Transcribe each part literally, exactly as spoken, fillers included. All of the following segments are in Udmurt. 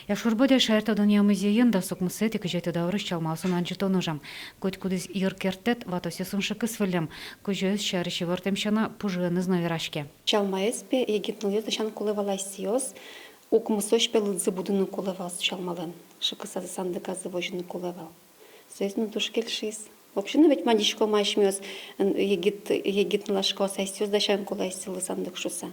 Якшур-Бӧдья шаертодонъя музейын дас укмысэтӥ-кызетӥ даурысь Чалмаосын адӟытон ужа. Котькудӥз йыркерттэт ватосъёсын шыкыс выллем. Кузёез сярысь ивортэмъёсъя пужыенызы но вераське. Чалмаез пе егит нылъёс дасян кулэ вал асьсэос, укмысозь пе лыдзы будыны кулэ вал со Чалмалэн. Шыкысазы сандыказы возьыны кулэ вал. Соиз но туж кельшиз. Вообще но ведь мадиськом асьмеос, н-, егит, егит нылашкаос асьсэос дасян кулэ асьсэлы сандык шуса.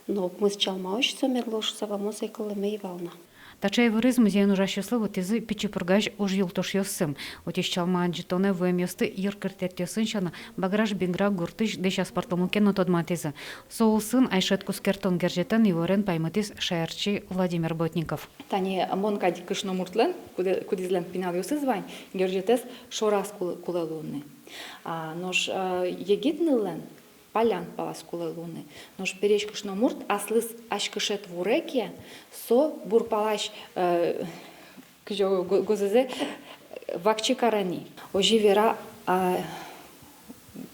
Но укмыс Чалмаозь со мерло шуса вал, мон сое кылэме ӧй вал на. Таӵе иворъёс музейын ужасьёслы вуттӥзы Пичи Пургаысь ужъюлтошъёссы. Отысь Чалма адӟытонэ вуэмъёсты йыркертэтъёсын сяна Баграш-Бигра гуртысь дӥсяспортлы мукет но тодматӥзы. Со улсын айшет кускертон герӟетэн иворен паймытӥз шаерчи Владимир Ботников. Тани мон кадь кышномуртлэн, кудӥ-, кудӥзлэн пиналъёсыз вань, герӟетэз шораз кул-, кулэ луыны. А, нош, э, егит ныллэн паллян палаз кулэ луыны. Нош пересь кышномурт аслыз азькышет вуре ке, со бур палась, э, кызьы го-, гозэзэ вакчи карыны. Озьы вера, а,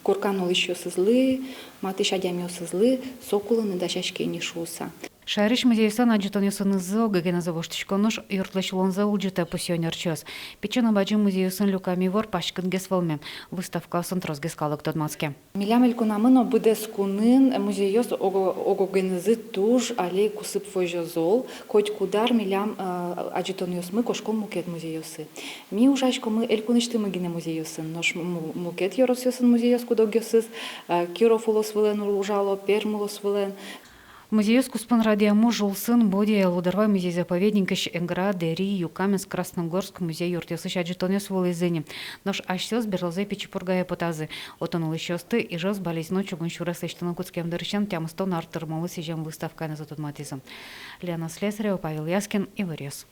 коркан улӥсьёсызлы, матысь адямиосызлы со кулыны дасяське ни шуыса. Шаерысь музейёслэн адӟытонъёсынызы огогенызы воштӥськон уж юртлэсь улонзэ улӟытэ, пусъё ӧнерчиос. Пичи но бадӟым музейёсын люкам ивор паськытгес вӧлме, выставкаосын тросгес калык тодматске. Милям элькунамы но быдэс кунын музейёс ого-, огогенызы туж али кусып возё зол, котькуд ар милям, э, адӟытонъёсмы кошко мукет музейёсы. Ми ужаськомы элькунысьтымы гинэ музейёсын, нош му-, мукет ёросъёсын музейёс куд-огъёсыз, э, Киров улос вылын ужало, Пермь улос вылын. Музейёс куспын радъям уж улсын Бӧдьяе Лудорвай музей-заповедникысь Эгра, Дэри, Юкаменск, Красногорск музей юртъёсысь адӟытонъёс вуылӥзы ни. Нош асьсэос берлозэ Пичи Пургае потазы. Отын улӥсьёсты Ижевск, Балезино чугун сюрес лэсьтыны кутскем дырысен тямыстон ар тырмонлы сӥзем выставкаенызы тодматӥзы. Лена Слесарева, Павел Яскин, Иворъёс.